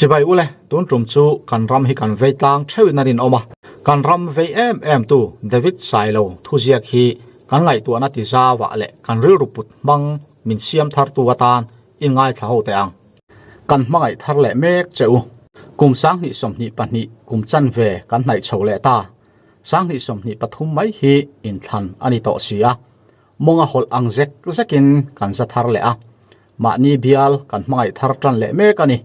Chibai ule, tun tum chu kan ram hi kan vei tlang theuhin a rinawm a. Kan ram vei em em tu David Sailo thuziak hi kan ngaihtuahna ti zauah leh kan rilru put hmang min siam thartu atan in ngaithla ho teh ang. Kan hmangaih thar leh mek che u. Kum 2022 kum chanve kan hnaih chho leh ta. 2023 mai hi inthlan a ni tawh si a. Mawnga hawlh ang zek zekin kan za thar leh a. Mahni bial kan hmangaih thar tan leh mek a ni.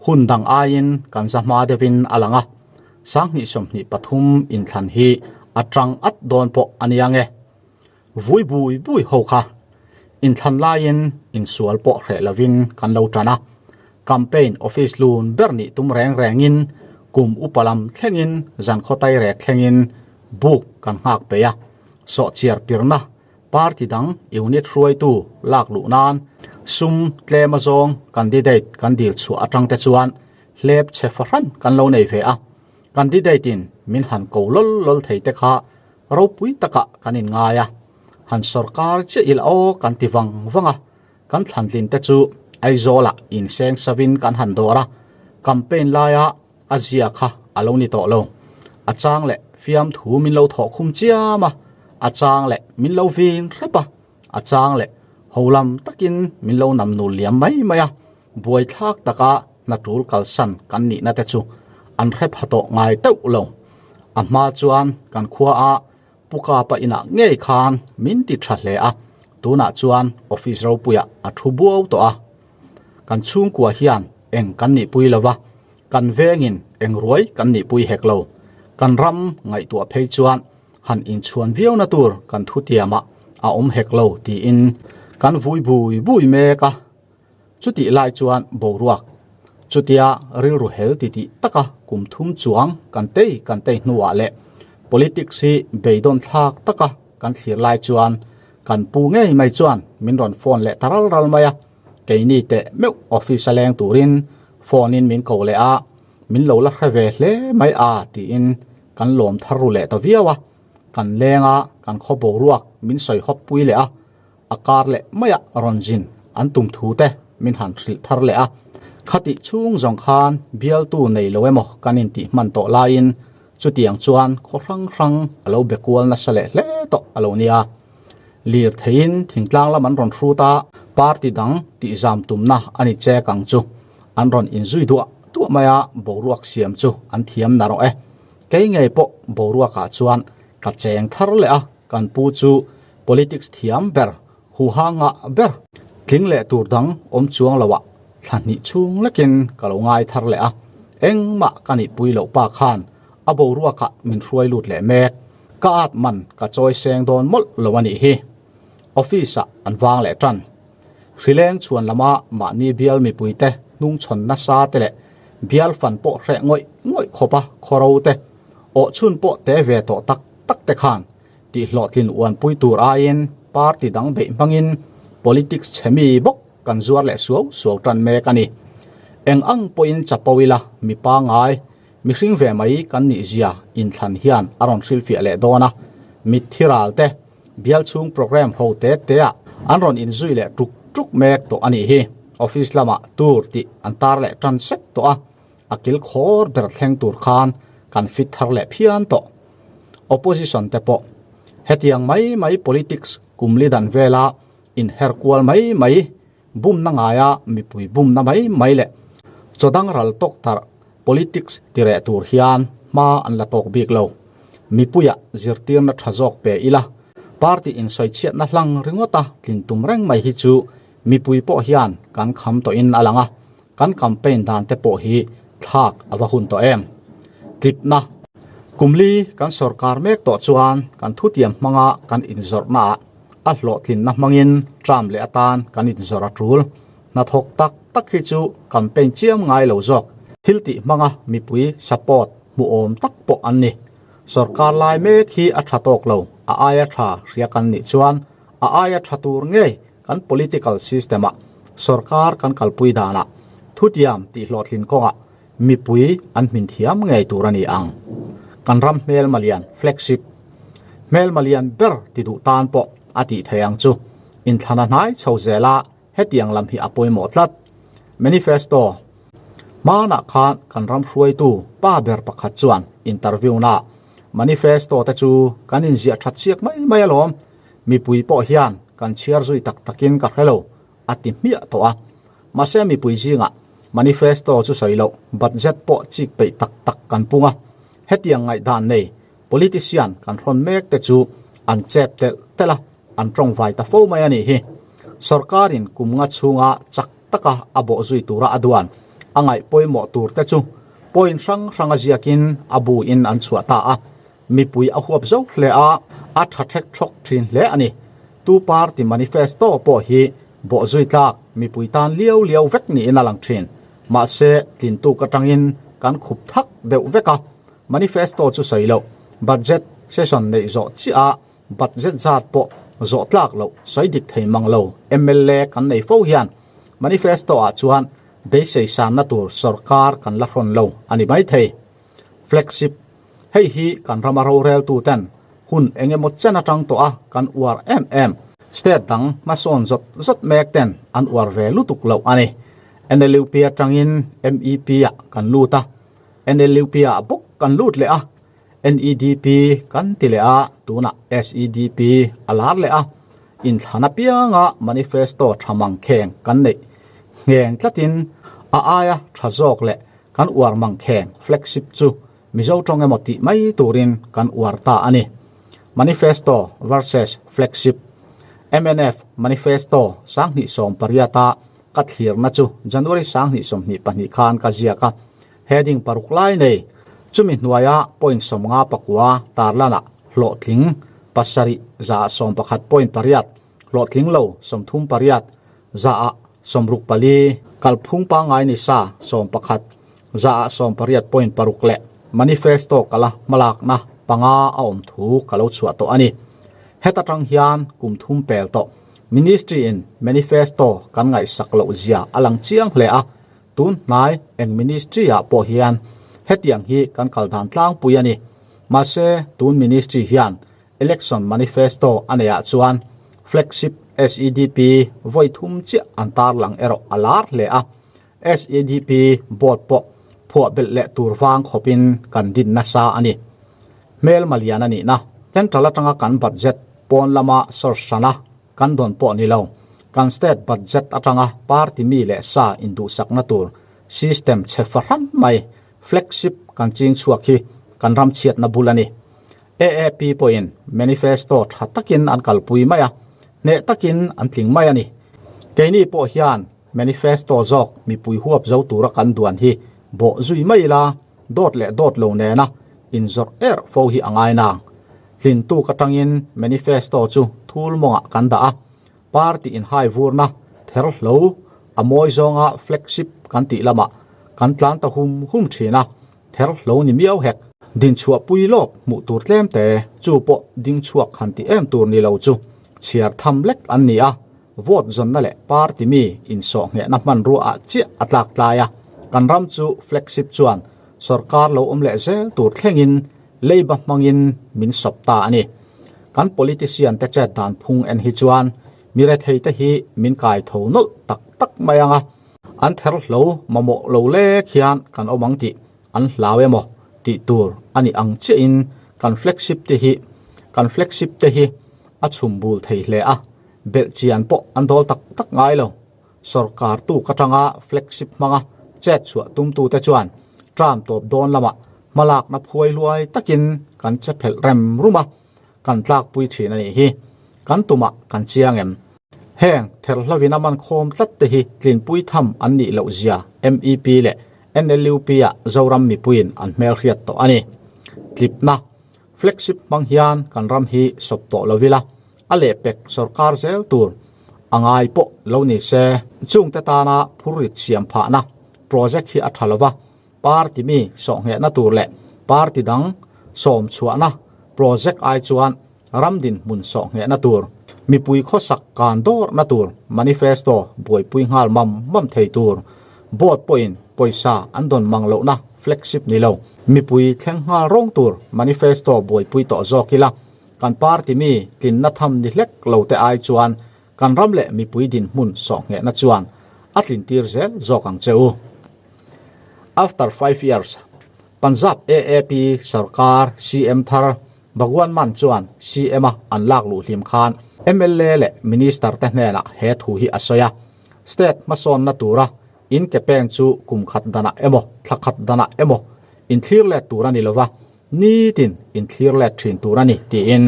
Hun dang aiin kan za hma deuhin a lang a. 2023 inthlan hi a tang at dawn pawh a nia nge. Vui bui bui ho kha inthlan laiin insual pawh hreh lovin kan lo tan a. Campaign office lun ber nih tum reng rengin kum upa lam thlengin zan khawtai rek thlengin buk kan nghak peih a. Sawhchiar pirna party dang unit hruaitu lak luh nan sum tlem azawng candidate kan dil chhuah atang te chuan hlep chhe fahran kan lo nei ve a. Candidate in min han ko lawl lawl thei te kha ropui takah kan inngai a, han sorkar chiah ila aw kan ti vang vang a, kan thlantlin te chu Aizawlah inseng savin kan han dawr a, campaign laia a zia kha a lo ni tawh lo. A chang leh fiamthu min lo thawh khum chiam a, a chang leh min lo vin hrep a, a chang leh holam takin min lo nam nul liam mai mai a, buaithlak taka hna tul kalsan kan nihna te chu an hre pha tawh ngai teuh lo. A hma chuan kan khua a Pu Kapa inah ngei khan min ti tha hle a, tunah chuan office ropuiah a thu buau tawh a. Kan chhungkua hian eng kan nihpui lo va, kan vengin eng ruai kan nihpui hek lo. Kan ram ngaihtuah phei chuan han inchhuan viauna tur kan thutiamah a awm hek lo tiin kan vui bui bui mek a. Chutih lai chuan boruak chutia rilru hel titih taka kum thum chuang kan tei kan tei hnuah leh politics hi beidawn thlak taka kan thlir lai chuan kan pu ngei mai chuan min rawn phone leh ta ral ral mai a, keini teh meuh office a leng turin phone in min ko leh a, min lo la hre ve hle mai a tiin kan lawm thar ru leh ta viau a, kan leng a kan khaw boruak min sawi hawt pui leh a. A kar leh maiah rawn zin an tum thu te min han hrilh thar leh a. Khatih chhung zawng khan bialtu nei lo emaw kan intih hman tawh laiin chutiang chuan khaw hrang hrang a lo be kual nasa leh hle tawh a lo nia. Lir theiin thingtlang lam an rawn hrut a, party dang tihzam tumna a ni chek ang chu. An rawn inzui duah duah mai a, boruak siam chu an thiam narawh e. Kei ngei pawh boruakah chuan ka cheng thar leh a, kan pu chu Politics thiam ber, huha ngah ber, tling leh tur dang awm chuang loah thla hnih chhung lekin ka lo ngai thar leh a, engmah ka nihpui loh pa khan a boruakah min hruai lut leh mek. Ka at man ka chawi seng dawn mawlh lo a nih hi. Office-ah an vang leh tan. Hrileng chhuan lama mahni bial mipuite hnungchhawn nasa te leh bial fan pawh hreh ngawih ngawih khawpa khawro te, awhchhun pawh te ve tawh tak tak te khan Tih hlawhtlin uanpui tur aiin party dang beih hmangin politics chhe mi bawk kan zuar leh suau suau tan mek a ni. Eng ang pawhin chapo ila mi pangngai, mihring ve mai kan nih zia inthlan hian a rawn hrilhfiah leh dawn a, mitthi ral te, bial chhung programme ho te te ah an rawn inzui leh tuk tuk mek tawh a nih hi. Office lamah tur tih an tar leh tan sek tawh a, a kil khawr ber thleng tur khan kan fit thar leh phian tawh. Opposition te pawh hetiang mai mai politics kum li dan vela inher kual mai mai, bumna ngaia mipui bumna mai mai leh chaw dang ral tawk tarh politics ti reh tur hian hma an la tawk bik lo. Mipuiah zirtirna tha zawk pe ila, party insawichhiatna hlang ringawta tlin tum reng mai hi chu mipui pawh hian kan kham tawhin a lang a, Kan campaign dan te pawh hi thlak a va hun tawh em? Tlipna. Kumli kan sorkar mek tawh chuan kan thutiam hmanga kan inzawrhna ah a hlawhtlinna hmangin term leh atan kan inzawrh a tul. Hnathawk tak tak hi chu campaign chiam ngai lo zawk. Thil tih hmanga mipui support hmuhawm tak pawh an ni. Sorkar lai mek hi a tha tawk lo, a aia tha hria kan nih chuan a aia tha tur ngei Kan political system-ah sorkar kan kalpui danah thutiam tih hlawhtlin kawngah mipui an hmin thiam ngei tur a ni ang. Kan ram hmelma lian, flagship, hmelma lian ber ti duh tan pawh a tih thei ang chu. Inthlana hnai chho zela hetiang lam hi a pawimawh tlat. Manifesto. Hmanah khan kan ram hruaitu pa ber pakhat chuan interview naah manifesto te chu kan inziah that chiak mai mai alawm, mipui pawh hian kan chhiar zui tak takin ka hre lo a ti hmiah tawh a. Mahse mipui zingah manifesto chu sawi loh budget pawh chik peih tak tak kan pung a, hetiang ngaihdan nei Politician kan hrawn mek te chu an chep telh telh a, an tawngvai ta fo mai a nih hi. Sorkarin kum nga chhunga chak taka a bawh zui tura a duan a ngaih pawimawh tur te chu point hrang hranga ziakin a bu in an chhuah ta a, mipui a huap zo hle a, a tha thek thawk thin hle a ni. Tu party manifesto pawh hi bawh zui tlak mipui tan liau liau vek niin a lang thin. Mahse tlintuk atangin kan khup thak deuh vek a. Manifesto chu sawi loh, budget session neih zawh chiah a budget zat pawh zawh tlak loh sawi dik thei mang lo mla kan nei fo hian manifesto ah chuan beisei sanna tur sorkar kan la hrawn lo a ni mai thei. Flagship, Hei hi kan rama roreltu ten hun eng emaw chen atang tawh a kan uar em em. State dang hmasawn zawt zawt mek ten an uar ve lutuk loh a ni. NLUP atangin MEP ah kan lut a. NLUP ah bawk kan lut leh a, NEDP kan ti leh a, tunah SEDP a lar leh a, inthlan apianga manifesto tha mang kheng kan neih ngheng tlatin a aia tha zawk leh kan uar mang kheng flagship chu Mizo tawng emaw tih mai turin kan uar ta a ni. Manifesto versus Flagship mnf Manifesto 2018 a ka thlirna chu January 2022 khan ka ziak a, heading paruk lai nei. Chumi hnuaia point 59 tarlanah hlawhtling pasarih za 11 point pariat, hlawhtling lo 38 za 64, kalphung pangngai ni sa 11 za 18 point paruk leh manifesto kala hmalakna panga a awm thu ka lo chhuah tawh a ni. Heta tang hian kum thum pel tawh Ministry in manifesto kan ngaihsak loh zia a lang chiang hle a, tun hnai eng ministry ah pawh hian hetiang hi kan kal dan tlangpui a ni. Mahse tun ministry hian election manifesto a neih ah chuan flagship SEDP vawi thum chiah an tarlang erawh a lar hle a, SEDP board pawh phuah belh leh tur vang khawpin kan din nasa a ni. Hmelma lian a nihna, central atanga kan budget pawn lama source hrana kan dawn pawh ni lo, kan state budget atanga party mi leh sa induhsakna tur system chhe fahran mai flagship kan ching chhuak hi kan ram chhiatna bul a ni. AAP pawhin manifesto tha takin an kalpui mai a, hneh takin an tling mai a ni. Keini pawh hian manifesto zawk mipui huap zo tura kan duan hi bawh zui mai ila, dawt leh dawt lo nena inzawrh erh fo hi a ngai nang. Tlin tuk atangin manifesto chu thul mawngah kan dah a, party inhai vurna ther hlo a mawi zawnga flagship kan tih lamah kan tlan ta hum hum thin a, ther hlo ni miau hek. Dinchhuah pui lawk hmuh tur tlem te chu pawh ding chhuak han ti em tur ni lo chu chhiar tham lek an ni a, vote zawnna leh party mi insawh nghehna hmanrua ah chiah a tlak tlai a, kan ram chu flagship chuan sorkar lo awm leh zel tur thlengin leiba hmangin min sawp ta a ni. Kan politician te chet dan phung en hi chuan mi rethei te hi min kai tho nawlh tak tak mai ang a, an ther hlo mamawh lo lek hian kan awm ang tih an hlau emaw tih tur a ni ang chiahin kan flagship te hi kan flagship te hi a chhum bul thei hle a, belh chian pawh an dawl tak tak ngai lo. Sorkar tuk atanga flagship hmanga chet chhuah tumtute chuan tram tawp dawn lamah hmalakna phuai luai takin kan che phelh rem rum a, kan tlakpui thin a nih hi. Kan tumah kan chiang em? Heng therhlovin a man khawm tlat te hi tlinpui tham an nih loh zia MEP leh NLUP ah Zoram mipuiin an hmelhriat tawh a ni. Tlipna Flagship hmang hian kan ram hi sawp tawh lo ila, a lehpek sorkar zel tur a ngai pawh lo ni se. Chungte tana phurrit siam phahna project hi a tha lova, party mi sawhnghehna tur leh party dang sawm chhuahna project ai chuan ram dinhmun sawhnghehna tur, mipui khawsak kan dawrhna tur manifesto buaipui nghal mam mam thei tur, board pawhin pawisa an dawn mang lohna flagship ni lo, mipui thleng nghal rawng tur manifesto buaipui tawh zawk ila. Kan party mi tlinna tham ni hlek lo te ai chuan kan ram leh mipui dinhmun sawhnghehna chuan a tlintir zel zawk ang che u. After 5 years, Punjab AAP sarkar CM thar Bhagwant Mann chuan CM a an lak luh hlim khan mla leh Minister te hnenah he thu hi a sawi a. State hmasawnna tura in ke peng chu kum khat danah emaw thla khat danah emaw inthlir let tur a ni lova, nitin inthlir let thin tur a ni tiin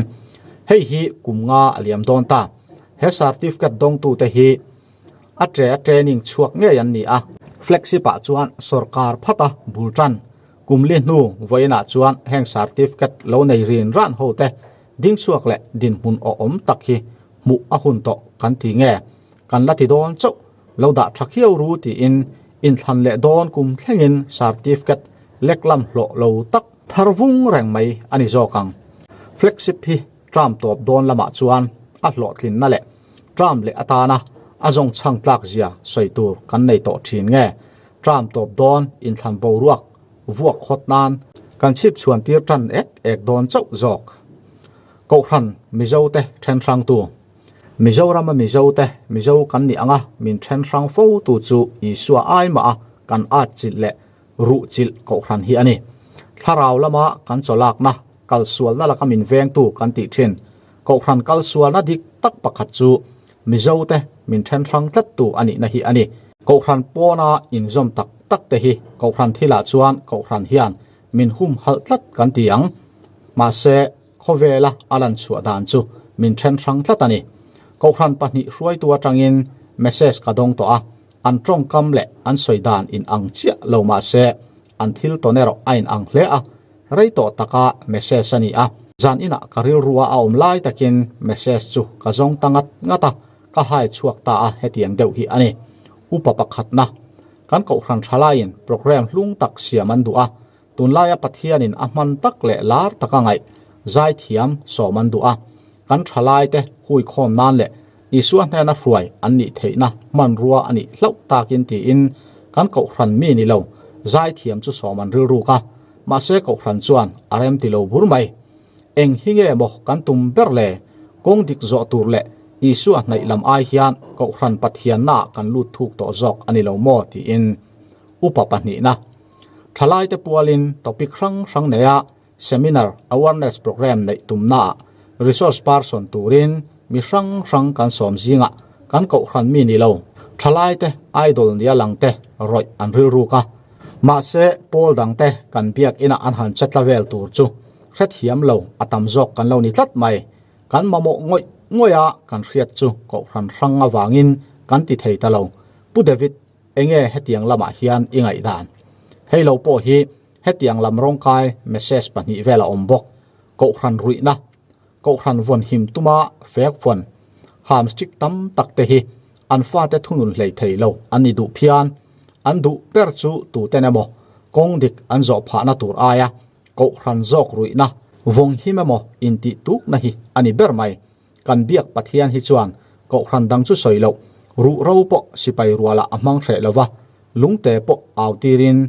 hei hi kum nga a liam dawn ta. He certificate dawngtute hi a tre a training chhuak ngei an ni a. Flagship ah chuan sorkar phata bul tan kum li hnu vawiinah chuan heng certificate lo nei rin ran ho te ding chhuak leh dinhmun awhawm tak hi hmuh a hun tawh kan ti nge kan la ti dawn chauh lo dah tha khiau ru tiin inthlan leh dawn kum thlengin certificate lek lam hlawh lo tak thar vung reng mai a ni zawk ang. Flagship hi term tawp dawn lamah chuan a hlawhtlinna leh term leh atana a zawng chhang tlak zia sawi tur kan nei tawh thin nge term tawp dawn inthlan boruak vuak hawt nan kan chhip chhuan tir tan ek ek dawn chauh zawk. Kohhran Mizo te then hrang tu. Mizorama Mizo te Mizo kan nih anga min then hrang fo tu chu Isua ai mah a kan at chilh leh ruh chilh kohhran hi a ni. Thlarau lama kan chawlakna kalsualna laka min vengtu kan tih thin. Kohhran kalsualna dik tak pakhat chu Mizo te min then hrang tlat tu a nihna hi a ni. Kohhran pawna inzawm tak tak te hi kohhran thilah chuan kohhran hian min hum halh tlat kan ti ang. Mahse, khawvela a lan chhuah dan chu min then hrang tlat a ni. Kohhran pahnih hruaitu atangin message ka dawng tawh a, an tawngkam leh an sawi dan in ang chiah lo mahse, an thil tawn erawh a in ang hle a, rei tawh taka message a ni a. Zan inah ka rilrua a awm lai takin message chu ka zawng ta ngat ngat a, ka hai chhuak ta a hetiang deuh hi a ni. Upa pakhatna, kan kohhran thalaiin programme hlung tak siam an duh a, Tunlaia Pathianin a hman tak leh lar taka ngaih zaithiam sawm an duh a, kan thalaite huikhawm nan leh Isua hnena hruai an nih theihna hmanrua a nih hlauh takin tiin kan kohhran mi ni lo zaithiam chu sawm an rilruk a, mahse kohhran chuan a rem ti lo bur mai. Eng hi nge maw kan tum ber le? Kawng dik zawh tur leh Isua hnaih lam ai hian kohhran Pathiannaah kan lut thuk tawh zawk a ni lo maw tiin upa pahnihna Thalaite pualin topic hrang hrang neia seminar awareness programme neih tumnaah resource person turin mi hrang hrang kan sawm zingah kan kohhran mi ni lo thalaite idol nia langte rawih an rilruk a. Mahse pawl dangte kan biak inah an han che tla vel tur chu hrethiam lo a tam zawk kan lo ni tlat mai. Kan mamawh ngawih ngawih a kan hriat chu kohhran hrang avangin kan ti thei ta lo. Pu David Enge hetiang lamah hian i ngaihdan? Hei lo pawh hi hetiang lam rawngkai message pahnih vel a awm bawk. Kohhran ruihna, Kohhran vawn him tuma fek vawn, ham stick tam tak te hi an fate thunun hlei thei lo an ni duh phian. An duh ber chu tuten emaw kawng dik an zawh phahna tur aia kohhran zawk ruihna vawng him emaw intih tukna hi a ni ber mai. Kan biak Pathian hi chuan kohhran dang chu sawi loh, ruh ro pawh sipai rualah a hmang hreh lo va, lungte pawh au tirin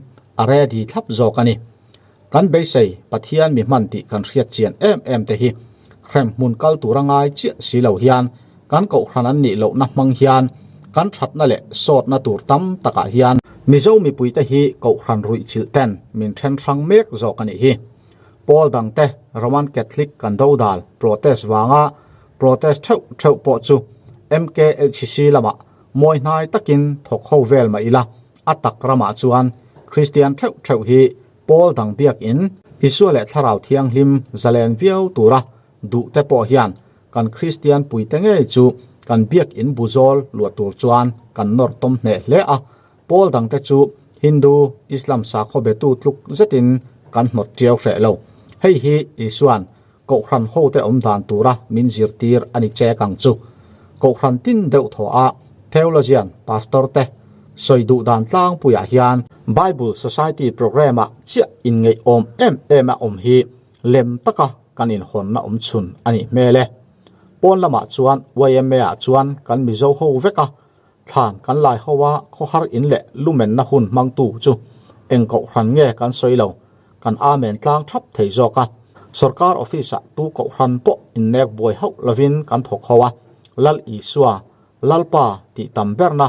a ready thlap zawk a ni. Kan beisei Pathian mi hman tih kan hriat chian em em te hi hrem hmun kal tura ngai chiah si lo hian kan kohhran an nih lohna hmang hian kan thatna leh sawtna tur tam takah hian Mizo mipuite hi kohhran ruihchilh ten min then hrang mek zawk a nih hi. Pawl dangte Roman Catholic kan dodal protest vanga protest theuh theuh pawh chu MKHC lamah mawi hnai takin thawk ho vel mah ila a tak ramah chuan Kristian theuh theuh hi pawl dang biakin Isua leh Thlarau Thianghlim zalen viau tura duhte pawh hian kan Kristian puite ngei chu kan biakin buzawl luah tur chuan kan nawr tawm hneh hle a. Pawl dangte chu Hindu, Islam sakhaw betu tluk zetin kan hnawt tiau hreh lo. Hei hi Isua'n Kohhran hote awm dan tura min zirtir a ni chek ang chu. Kohhran tin deuh thaw a theologian pastor te sawi duh dan tlangpuiah hian Bible Society programme-ah chiah inngeihawm em em a awm hi lem taka kan inhawnna awm chhun a nih hmel e. Pawn lamah chuan YMA-ah chuan kan Mizo ho vek a, Thlan kan lai ho a khawhar in leh lumenna hun hmangtu chu eng kohhran nge kan sawi lo, kan amen tlang thap thei zawk a. Sorkar office ah tu kohhran pawh innek buai hauh lovin kan thawk ho a, Lal Isua, Lalpa tih tam berna,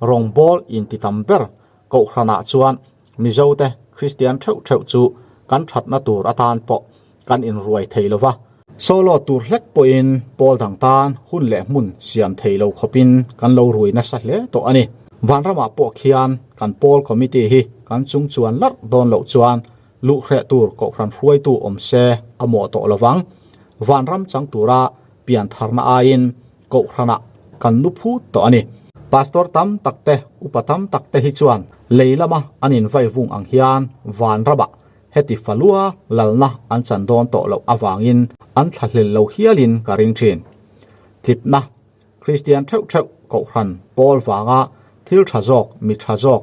rawngbawl in ti tam ber kohhran ah chuan. Mizote Kristian theuh theuh chu kan thatna tur atan pawh kan inruai thei lo va. Solo tur hlek pawhin pawl dang tan hun leh hmun siam thei lo khawpin kan lo rui nasa hle tawh a ni. Vanramah pawh khian kan pawl committee hi kan chung chuan larh dawn loh chuan luhhreh tur kohhran hruaitu awm se a mawh tawh lo vang. Vanram chang tura pian tharna aiin kohhranah kan nu phut tawh a ni. Pastor tam tak te, upa tam tak te hi chuan lei lama an invai vung ang hian vanramah Heti falua lalna an chan dawn tawh loh avangin an thlahlel lo hialin ka ring thin. Tlipna, Kristian theuh theuh kohhran pawl vanga thil tha zawk, mi tha zawk,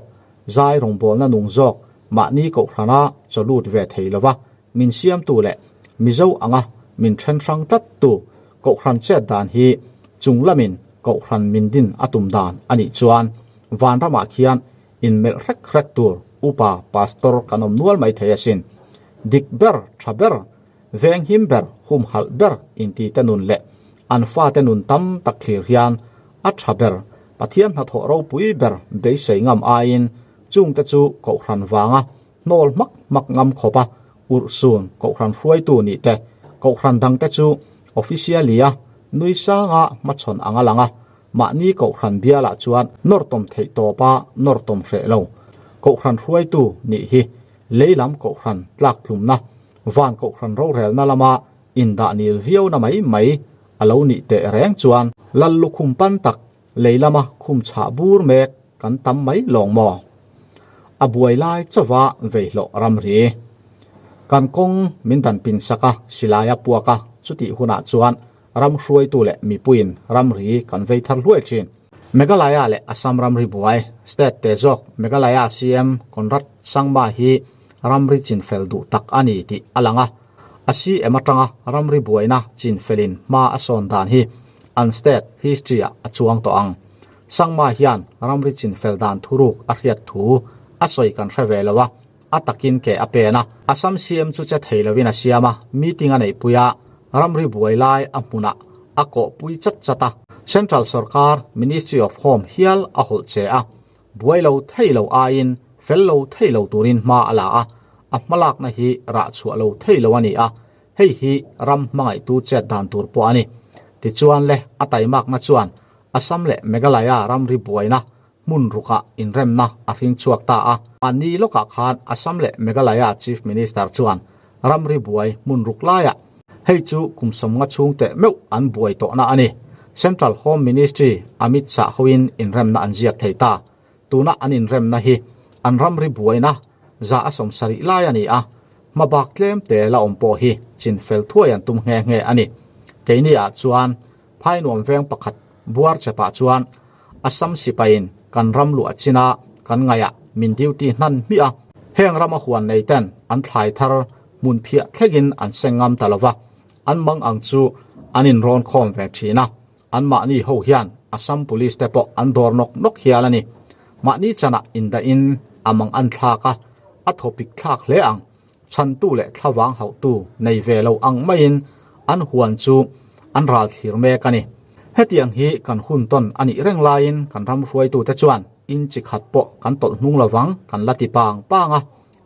zai rawngbawlna nung zawk mahni kohhrana chaw lut ve thei lova min siamtu leh Mizo anga min then hrang tlattu kohhran chet dan hi chung lamin kohhran min din a tum dan a nih chuan vanramah khian Inmelh hrek hrek tur upa pastor kan awm nual mai thei asin. Dik ber, tha ber, venghim ber, humhalh ber inti te nun leh an fate nun tam tak thlir hian a tha ber, Pathian hnathawh ropui ber beisei ngam aiin chungte chu kohhran vanga hnawl hmak hmak ngam khawpa urhsun kohhran hruaitu nih te, kohhran dangte chu officially-a nui sanga hmachhawn anga lang a, Mahni kohhran bialah chuan nawrtawm theih tawpa nawrtawm hreh lo. Kohhran hruaitu nih hi leilam kohhran tlaktlumna, van kohhran rorelna lama indah nil viauna mai mai a lo nih teh reng chuan lal lukhum pan tak leilama khum chhah bur mek kan tam mai lawng maw? A buai lai chauva veihlawh ramri. Kan kawng min dan pin sak a, silai a puak a, chutih hunah chuan Ram hruaitu leh mipuiin ramri kan vei thar hluai thin. Meghalaya leh Assam ramri buai, state te zawk Meghalaya CM Conrad Sangma hi ramri chinfel duh tak a ni tih a lang a. A CM atanga ramri buaina chinfelin hma a sawn dan hi an state history ah a chuang tawh ang. Sangma hian ramri chinfel dan thuruk a hriat thu a sawi kan hre ve lo a. A takin ke a pen a. Assam CM chu che thei lovin a siam a, meeting a neihpui a, ramri buai lai a hmunah a kawhpui chat chat a. Central sorkar Ministry of Home hial a hawlh che a, buai lo thei lo aiin fel lo thei lo turin hma a la a, a hmalakna hi rah chhuah lo thei lo a ni a, hei hi ram hmangaihtu chet dan tur pawh a ni. Tichuan le a taimakna chuan Assam leh Meghalaya ramri buaina hmun rukah inremna a hring chhuak ta a. Mahni lawkah khan Assam leh Meghalaya Chief Minister chuan ramri buai hmun ruk laiah hei chu kum 50 chhung teh meuh an buai tawhna a ni. Central Home Ministry Amit Shah hoin inremna an ziak thei ta. Tuna an inremna hi an ramri buaina 170 lai a ni a, hmabak tlem te la awm pawh hi chinfel thuai an tum nghe nghe a ni. Keini ah chuan Phainuam veng pakhat buar chepah chuan Assam sipaiin kan ram luah china kan ngaihah min duty hnan hmiah a, heng rama huan nei ten an thlai thar hmun phiah thlengin an seng ngam ta lova, an mang ang chu an inrawn khawm ve thin a, anmahni ho hian Assam Police te pawh an dawr nawk nawk hial a ni. Mahni chanah indahin a mang an thlak a, a thawpik thlak hle ang. Chhantu leh thlavang hauhtu nei ve lo ang maiin an huan chu an ral thlir mek a ni. Hetiang hi kan hun tawn a nih reng laiin kan ram hruaitute chuan in chi khat pawh kan tawlh hnung lovang kan la ti pang pang a,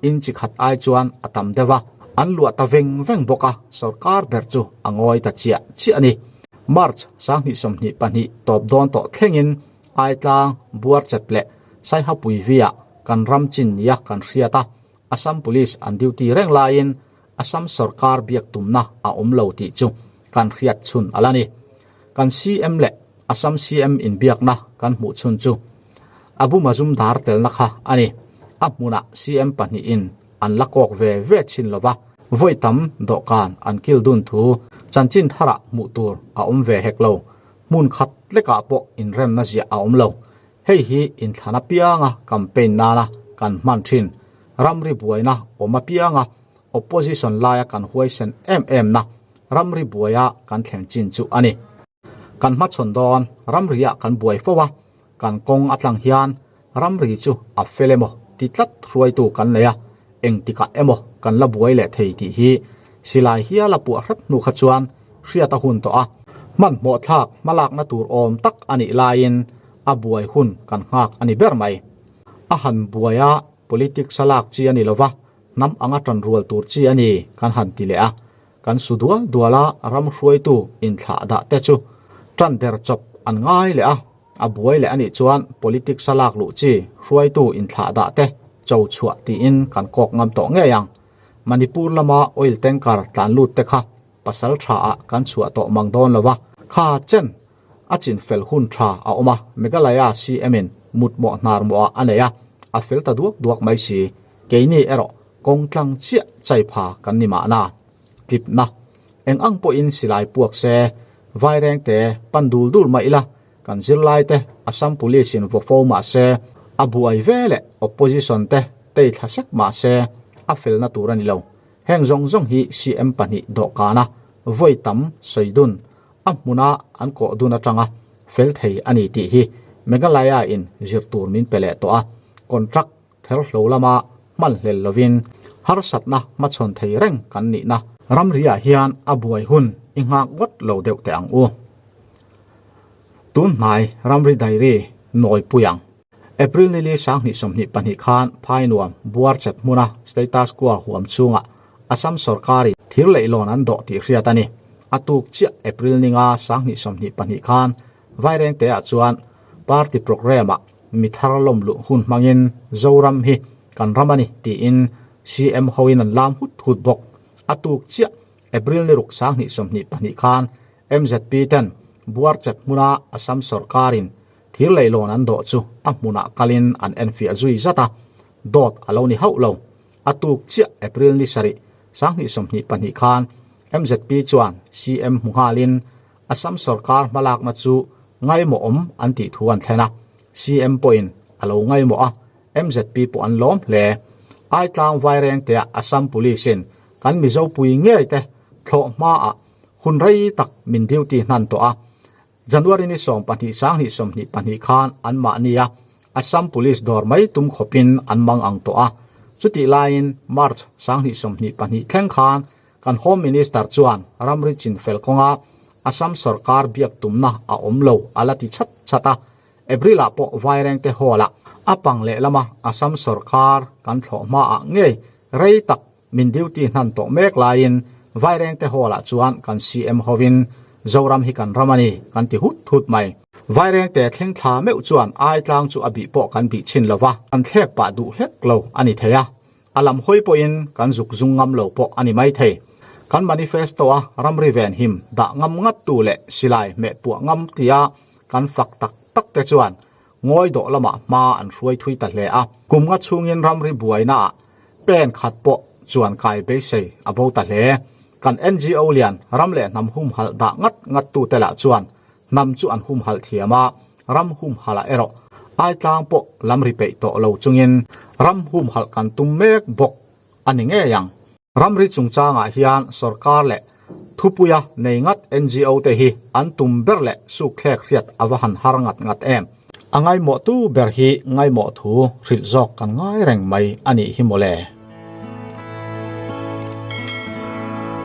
in chi khat ai chuan a tam deuh a, an luah ta veng veng bawk a, sorkar ber chu a ngawi ta chiah chiah a ni. March 2022 tawp dawn tawh thlengin Aitlang, Buarchep leh Saihapuiviah kan ram chin nia kan hriat a, Assam Police an duty reng laiin Assam sorkar biak tumna a awm lo tih chu kan hriat chhun a la ni. Kan CM leh Assam CM inbiakna kan hmuh chhun chu Abu Mazumdar telna kha a ni. A hmunah CM pahnihin an la kawk ve ve chhin lova, vawi tam dawhkan an kil dun thu chanchin tharah hmuh tur a awm ve hek lo. Hmun khat lekah pawh inremna ziah a awm lo. Hei hi inthlan apianga campaign nana kan hman thin, ramri buaina awm apianga opposition laia kan huaisen em em na ramri buaia kan thleng chin chu a ni. Kan hmachhawn dawn ramriah kan buai fo a, kan kawng a tlang hian ramri chu a fel emaw ti tlat hruaitu kan nei a, engtikah emaw kan la buai leh thei tih hi silai hiala puah hrep hnu kha chuan hriat a hun tawh a, hmanhmawh thlak hmalakna tur awm tak a nih laiin a buai hun kan nghak a ni ber mai. A han buai a, politics a lak chi a ni lova, hnam anga tan rual tur chi a ni kan han ti leh a. Kan su dual dual a, ram hruaitu inthlah dah te chu tan der chawp an ngai leh a, a buai leh a nih chuan politics a lak luh chi hruaitu inthlah dah te cho chhuah tiin kan kawk ngam tawh ngei ang. Manipur lama oil tanker tlan lut te kha pasal tha ah kan chhuah tawh mang dawn lo a, kha chen a chin fel hun tha a awm a, Meghalaya CM in mut mawh hnar mawh ah a nei a, a fel ta duak duak mai si, keini erawh kawng tlang chiah chai pha kan ni mahna. Tlipna eng ang pawhin silai puak se, vaireng te pan dul dul mai ila, kan zirlai te Assam Police in vaw fo mah se, a buai ve leh opposition te tei thla sek mah se, a felna tur a ni lo. Heng zawng zawng hi CM pahnih dawhkana vawi tam sawi dun a hmuna an kawh dun atanga fel thei a ni tih hi Meghalaya in zir tur min pe leh tawh a, contract therhlo lama hman hlel lovin harsatna hmachhawn thei reng kan nihna ramriah hian a buai hun i nghak ngawt lo deuh teh ang u. Tun hnai ramri diary nawi pui ang. April nili 2022 khan Phainuam Buarchep hmuna status quo huam chhungah Assam sorkarin thir leihlawn an dawh tih hriat a ni. A tuk chiah April ninga 2022 khan Vairengteah chuan party programme-ah mi thar lawm luh hun hmangin Zoram hi kan ram a ni tiin CM hoin an lam hut hut bawk. A tuk chiah April ni ruk 2022 khan MZP ten Buarchep hmuna Assam sorkarin Thir leihlawn an dawh chu a hmunah kalin an enfiah zui zat a, dawt a lo ni hauh lo. A tuk chiah April ni sarih, 2022 khan MZP chuan CM hmu nghalin Assam sorkar hmalakna chu ngaimawhawm an tih thu an thlen a, CM pawhin a lo ngaimawh a, MZP pawh an lawm hle. Aitlang Vairengtea Assam Police-in kan Mizopui ngei te thlawh hmaah hun rei tak min duty hnan tawh a, January ni 12 2022 khan anmahni a Assam Police dawr mai tum khawpin an mang ang tawh a. Chutih laiin March 2022 thleng khan kan Home Minister chuan ramri chinfel kawnga Assam sorkar biak tumna a awm lo a la ti chat chat a. April ah pawh Vairengte Hall ah a pang lehlama Assam sorkar kan thlawh hmaah ngei rei tak Min duty hnan tawh mek laiin Vairengte Hall ah chuan kan CM hovin Zoram hi kan ram a ni kan ti hut hut mai. Vairengte thleng thla meuh chuan Aitlang chu a bih pawh kan bih chhin lo va, kan thlek pah duh hlek lo a ni thei a, a lam hawi pawhin kan zuk zung ngam lo pawh a ni mai thei. Kan manifesto a ramri venhim dah ngam ngat tu leh silai hmeh puah ngam tia kan fak tak tak te chuan ngawi dawh lamah hma an hruai thui ta hle a. Kum nga chhungin ramri buainaah Pen khat pawh chuan kai beisei a bo ta hle. Kan NGO lian ram leh hnam humhalh dah ngat ngat tute lah chuan hnam chu an humhalh thiam a, ram humhalh ah erawh Aitlang pawh lam ri peih tawh lo chungin ram humhalh kan tum mek bawk a ni ngei ang. Ramri chungchangah hian sorkar leh thupuia nei ngat NGO te hi an tum ber leh sukthlek hriat a va han har ngat ngat em. A ngaimawhtu ber hi ngaimawh thu hrilh zawk kan ngai reng mai a nih hi mawle.